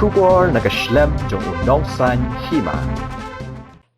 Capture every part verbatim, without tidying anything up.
Khubor na ka shlem jong u nongsan hima.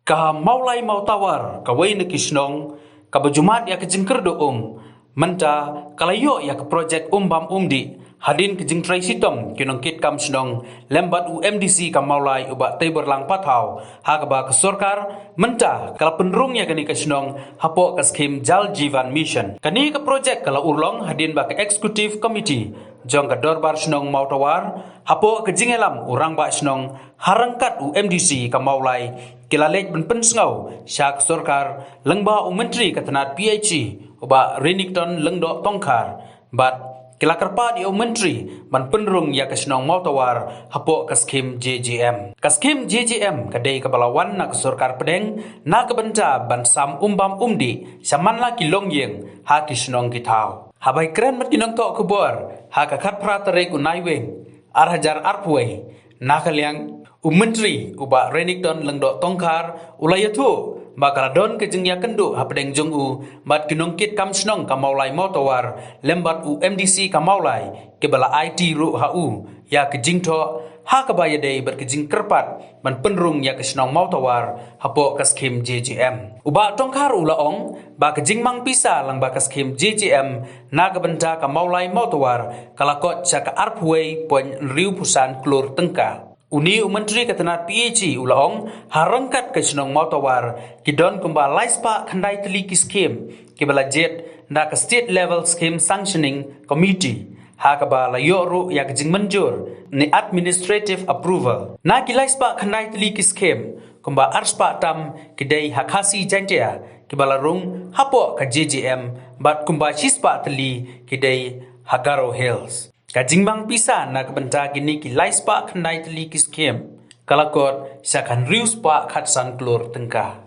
Ka Mawlai Mawtawar, kawei na ki shnong kaba ju mad ïa ka jingkyrduh um, mynta ka la ïoh ïa ka projek um bam um dih hadien ka jingtrei shitom ki nongkitkam shnong lem bad u M D C ka Mawlai u Bah Teiborlang Pathaw, ha kaba ka sorkar mynta ka la pynrung ïa kane ka shnong hapoh ka skhim Jal Jeevan Mission. Kane ka projek ka la urlong hadien ba ka Executive Committee jong ka Dorbar Shnong Mawtawar, hapoh ka jingïalam u Rangbah Shnong ha ryngkat u M D C ka Mawlai, ki la leit ban pynsngew sha ka sorkar lyngba u Myntri ka tnad P H E u Bah Renikton Lyngdoh Tongkhar, bad ki la kyrpad ïa u Myntri ban pynrung ïa ka shnong Mawtawar hapoh ka skhim J J M. Ka skhim J J M ka dei kaba la wan na ka sorkar pdeng na ka bynta ban sam um bam um dih sha man la ki longïing ha ki shnong ki thaw. Haba ïakren bad ki nongthoh khubor ha ka khatphra tarik u Naiwieng ar hajar arphew wei, na ka liang u Myntri u Bah Renikton Lyngdoh Tongkhar u la ïathuh ba ka la don ka jingïakynduh hapdeng jong u bad ki nongkitkam shnong ka Mawlai Mawtawar lem bad u M D C ka Mawlai, kiba la aiti ruh ha u ïa ka jingthoh ha kaba ïadei bad ka jingkyrpad ban pynrung ïa ka shnong Mawtawar hapoh ka skhim J J M. U Bah Tongkhar u la ong ba ka jingmang pisa lyngba ka skhim J J M na ka bynta ka Mawlai Mawtawar ka la kot sha ka arphew wei point hynriewphew san klur tyngka. Une u Myntri ka tnad P H E u la ong, ha ryngkat ka shnong Mawtawar ki don kumba laispah khyndai tylli ki skhim kiba la jied da ka State Level Scheme Sanctioning Committee, ha kaba la ïoh ruh ïa ka jingmynjur ne administrative approval. Na ki laispah khyndai tylli ki skhim, kumba arspah tam ki dei ha Khasi Jaintia kiba la rung hapoh ka J J M, bad kumba shispah tylli ki dei ha Garo Hills. Ka jingmang pisa na ka bynta kine ki laispah khyndai tylli ki skhim ka la kot sha ka hynriewspah khatsan klur tyngka.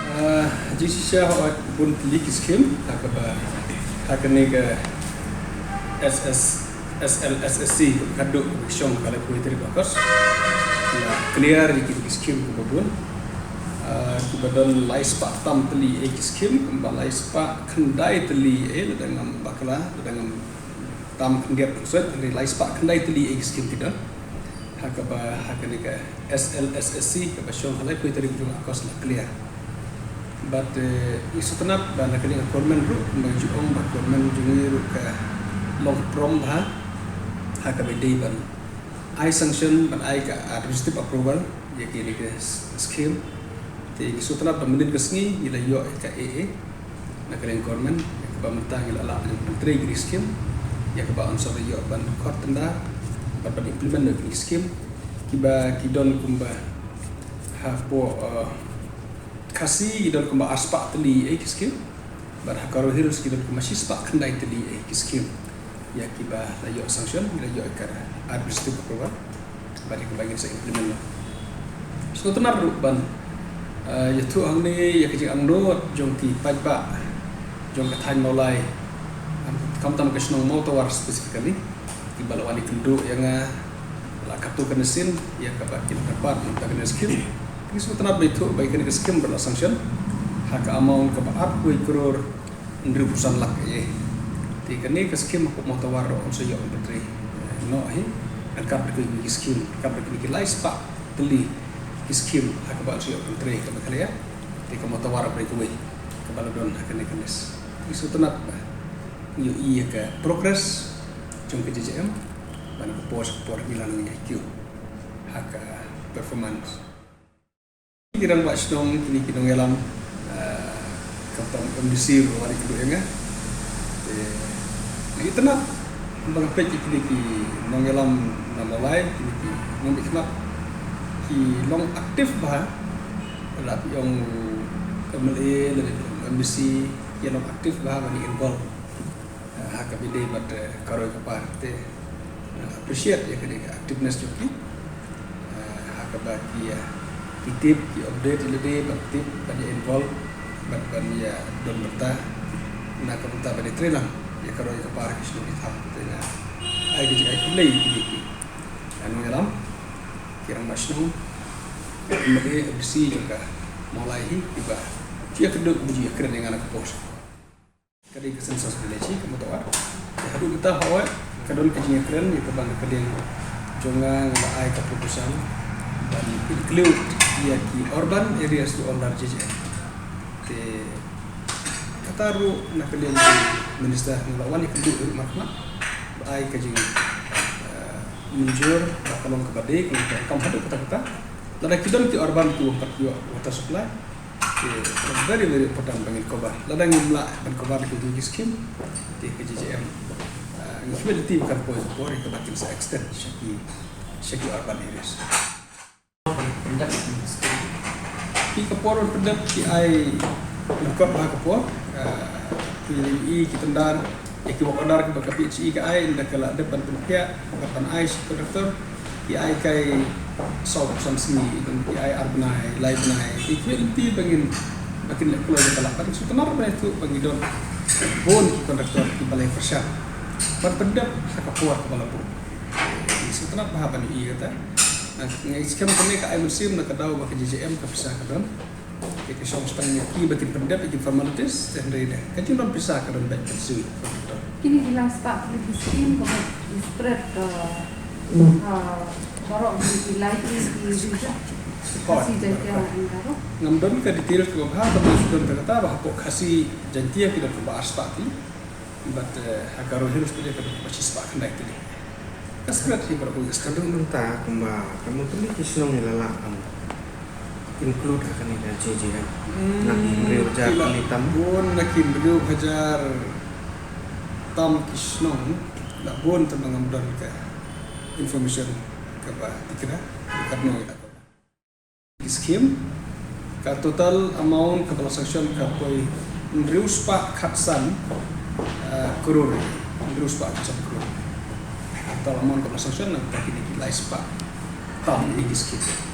Ah, jingshisha hooid bun tylli ki skhim, ha kaba, ha kane ka S S, S L S S C, ka duk ka shong ka la poi tarik August. La clear ïa ki skhim kiba bun. Ah, kiba don laispah tam tylli eh ki skhim, kumba laispah khyndai tylli eh, lada ngam bakla, lada ngam tam khyndiat, sorry, laispah khyndai tylli eh ki skhim ki don. Ha kaba, ha kane ka S L S S C, kaba shong ha laiphew tarik jong August la clear. Bad, eh, ngi sngewtynnat ba na kane ka government ruh, kumba ju ong ba government jong ngi ruh ka long prom bha, ha kaba dei ban ai sanction, ban ai ka administrative approval ïa kine ki s-, skhim. Te ngi sngewtynnat ba mynnin ka sngi ngi la ïoh ïa ka A A na ka liang government, ïa kaba mynta ngi la lah ban pyntrei kine ki skhim, ïa kaba yn sa ïoh ban khot tender bad ban implement noh kine ki skhim, kiba ki don kumba hapoh, eh, Khasi ki don kumba arspah tylli eh ki skhim, bad ha Garo Hills ki don kumba shispah khyndai tylli eh ki skhim. Ïa kiba la ïoh sanction, la ïoh ïa ka administrative approval, bad ïa kiba ngin sa implement noh. Sngewtynnat ruh ban, eh, ïathuh hangne ïa ka jingangnud jong ki paidbah jong ka thaiñ Mawlai, khamtam ka shnong Mawtawar specifically, kiba la wan ïakynduh ïa nga, la katto katne sien ïa kaba ki la kyrpad na ka bynta kane ka skhim. Ngi sngewtynnat ba ïathuh ba ïa kane ka skhim ruh la sanction ha ka amount kaba arphew wei klur hynriewphew san lak eh. Te kane ka skhim hapoh Mawtawar ruh yn sa ïoh ban pyntrei, eh, noh hi ryngkat bad kine ki skhim, ryngkat bad kine ki laispah tylli ki skhim ha kaba yn sa ïoh pyntrei ka Meghalaya. Te ka Mawtawar ruh kawei kaba la don ha kane ka list. Ngi sngewtynnat ba ngi ïohi ïa ka progress jong ka J J M, bad na ka por sha ka por ngi la nang ïa kiew ha ka performance. Ki rangbah shnong, kine ki nongïalam, ah, khamtam M D C ruh wan ïakynduh ïa nga. Te ngi tynnat ba nga peit ïa kine ki nongïalam na Mawlai, kine ki nongbeh khmat ki long active bha. Lada phi ong M L A lane M D C ki long active bha ban ïa involve, eh, ha kaba ïadei bad, eh, ka roi ka par. Te, eh, appreciate ïa kane ka activeness jong ki. Eh, ha kaba ki, eh, ki tip, ki update ïa lade, ban tip, ban ïa involve, ban, ban ïa don bynta na ka bynta ban ïa trei lang ïa ka roi ka par ki shnong ki thaw. Te nga ai ka jingai khublei ïa kine ki, eh, nongïalam, ki rangbah shnong, M L A, M D C jong ka Mawlai hi, kiba ju ïakynduh, kiba ju ïakren ïa nga na ka por. Ka dei ka census village hi ka Mawtawar. Te haduh mynta hooid ka don ka jingïakren ïa kaba na ka liang Jong nga, nga la ai ka proposal ban include ïa ki urban areas ruh under J J M. Te kata ruh na ka liang ki minister nga la wan ïakynduh ruh markhmat ba ai ka jing, eh, mynjur ba ka long kaba dei, ka long kaba kam haduh katta katta. Lada ki don ki urban ki wym pat ïoh water supply, te very, very important ba ngin cover. Lada ngim lah ban cover ki, ki scheme, te ka J J M, eh, ngi khmih lynti ba kan poi ka por ïa kaba kin sa extend sha ki, sha ki urban areas. Ki ka por ban pyndep ki ai lyngkot bha ka por, eh, ki ïohi ki tender, ïa ki work order kiba ka P H E ka ai, ynda ka la dep ban pynphiah bad ban ai sha ki contractor, ki ai kai saw san sngi, don ki ai ar bnai, lai bnai. Te khmih lynti ba ngin, ba kin leh kloi ïa ka lad. Bad sngewtynnat ban ïathuh ba ngi don bun ki contractor kiba la ïa pyrshang ban pyndep ha ka por kaba la buh. Ngi sngewtynnat bha ban ïohi kata. Nga, nga skhem kane ka ai mynsiem na ka daw ba ka J J M ka pisa ka don. Te ka shong sdang ïa ki ba kin pyndep ïa ki formalities, te hynrei da ka jingdon pisa ka don beit ban siew ïa ki contractor. Kine ki lai spah tylli ki scheme ba ki spread ka, ah, baroh ki lai tylli ki region. Hooid. Khasi, Jaintia, Garo. Ngam don ka details kaba bha, ka don kata ba hapoh Khasi Jaintia ki don kaba ar spah tylli. Bad, eh, ha Garo Hills pat ka don kaba shi spah khyndai tylli. Ka spread hi baroh. Ka don mynta kumba ka don tylli ki shnong ïa la lah ban include ha kane ka J J M. Hmm, na ki hynriew hajar ki la tylli tam. Bun na ki hynriew hajar tam ki shnong, la bun, tang ba ngam don ka information kaba tikna, katno ïa la. Ki scheme, ka total amount kaba la sanction ka poi hynriew spah khatsan, eh, klur, hynriew spah khatsan klur. Total amount kaba la sanction na ka kine ki lai spah tam ïa ki scheme.